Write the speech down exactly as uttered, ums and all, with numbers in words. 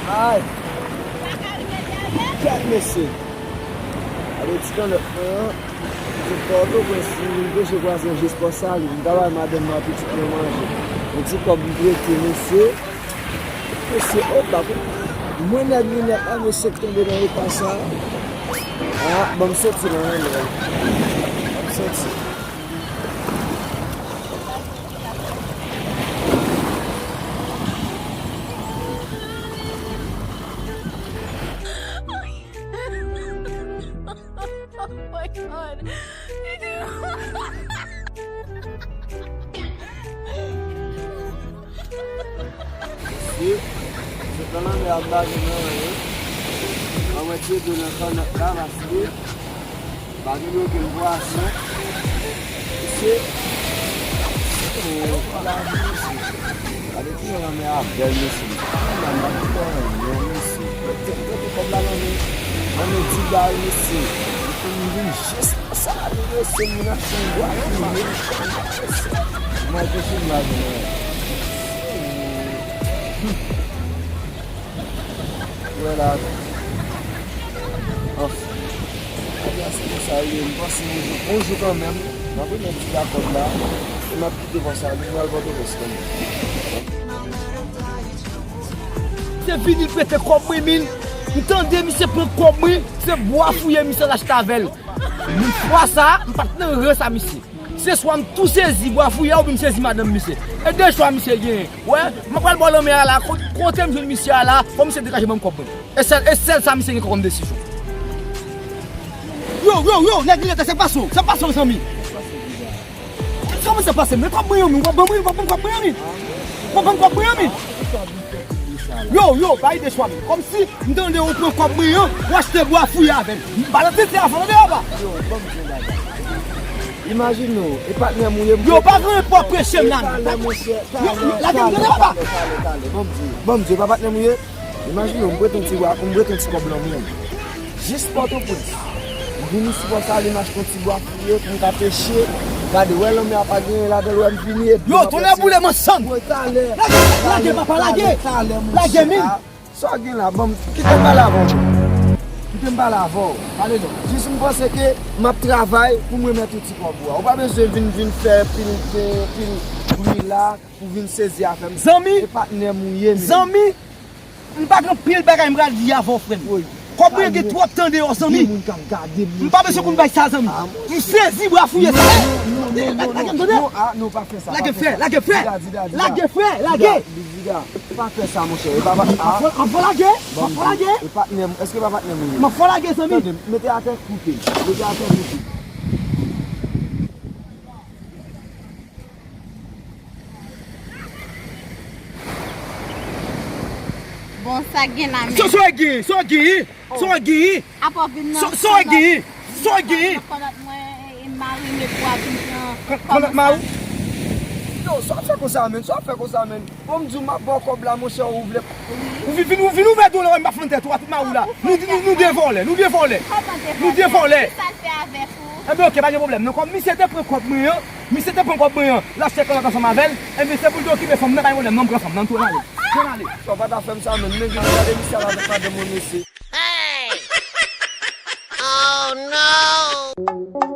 Ay! Kèt mesye! Gade ti kannòt mwen an. Sot Pòtoprens, m vin peche pwason jis Pòsalin. M ta bay madanm mwen ak pitit mwen manje. Yon ti kòb m prete mesye. Mesye, opa, mwen nèg linèt la, mesye k tonbe nan eta sa. Ah, ban m soti nan anlè. Ban m soti. Oh my God. Mesye, sot nan lanmè ap lage nan anyen. Mwen mete dlo nan kannòt la, paske pa gen okenn pwason. Mesye, oh, pa lavi, mesye. Gade kijan lanmè a bèl, mesye. Mwen pa konprann anyen, mesye. Mete, mete kòb la nan men, nan men Didal, mesye. Li fè m vin jis nan sa, li mesye, m vin achte yon bwa pou mwen. Mwen te fin la jounen. Wè la. Anfen. Bagay se konsa l ye, m panse yon jou, yon jou kanmenm, m ap remèt Dida kòb la, e m ap kite Pòsalin, m al Pòtoprens kanmenm. Se vini l prete kòb mwen, min. M tande misye pran kòb mwen, se bwa fouye misye al achte avè l. Fwa sa, m pa t nan rans a misye. Se swa m tou sezi bwa fouye a oubyen m sezi madanm misye. E de chwa misye genyen. Wè, m pral bò lanmè a la, ko-, kote m jwenn misye a la, fò misye degaje ban m kòb mwen. E sèl, e sèl sa misye gen kòm desizyon. Yo, yo, yo, nèg linèt, sa k pase w? Sa k pase w, zanmi? Kòman sa pase? Men kòb mwen yo, men w ap ban mwen, w ap ban m kòb mwen yo, men. W ap ban m kòb mwen yo, men. Yo, yo, bay de chwa, men. Kòmsi m tande ou pran kòb mwen yo, ou achte bwa fouye avè m. M pa nan tenten avè w, tande, papa. Yo, ban m di yon bagay. Imajine w, e patnè m ou ye, m... Yo, pa gen pou ap preche m la, non. Talè, monchè, talè, talè, talè, talè, talè. Ban m di, ban m di, e pa patnè m ou ye? Imajine w, m prete yon ti bwa, m prete yon ti kòb lan mwen. Jis Pòtoprens. M vin isi Pòsalin, m achte yon ti bwa fouye pou m ka peche. Gade, wè lanmè a pa gen anyen ladan l, wè m vini e... Yo, tonnè boule m ansanm. Lage, lage, papa, lage. Lage, min. Sa w gen la, ban m, kite m pale avè w. Kite m pale avè w. Pale non. Jis m panse ke m ap travay pou m remèt ou ti kòb ou a. Ou pa bezwen vin, vin fè pil, pil, pil bri la pou vin sezi afè m. Zanmi. E patnè m ou ye, men. Zanmi. M pa gen pil bagay m pral di avè w, frè m. Woy. Kòb mwen gen twòp tan deyò, zanmi. Gen moun k ap gade m. M pa bezwen konn bay sa, zanmi. M sezi bwa fouye sa. Non, non, non, non, non, non, ah, non, pa fè sa, pa fè sa. Lage frè, lage frè. Dida, Dida, Dida. Lage frè, lage. Dida, Dida, pa fè sa, monchè. E pa, pa, ah. Anfò lage, anfò lage. E patnè m, èske pa patnè m ou ye? M anfò lage, zanmi. Tande, mete atè, koute. Mete atè, koute. Bon, sa k gen la menm? Sa, sa w gen, sa w gen, sa w gen. Apa w vin nan... Sa, sa w gen, sa w gen. Nan kannòt mwen, e, e mari m e pou w ap vin pran... Kannòt mari w? Yo, sa w ap fè konsa, menn? Sa w ap fè konsa, menn? Bon, m di w, m ap ba w kòb la, monchè, ou vle... Ou vin, vin, ou vin ouvè do w la, wè m pa fann tèt ou a tout mari w la. Nou, nou, nou de vòlè, nou de vòlè. Nou de vòlè. Kisa l fè avèk ou? Enben, oke, pa gen pwoblèm. Non, kòm misye te pran kòb mwen an, misye te pran kòb mwen an, l achte kannòt ansanm avè l, enben, se pou l te okipe fanm nan, pa gen pwoblèm, non, m pran fanm nan, m tou, ann ale. Ann ale. Sa w pa ta fè m sa, menn. Men vin gade misye la avèk madanm mwen, mesye. Hey! Oh, no!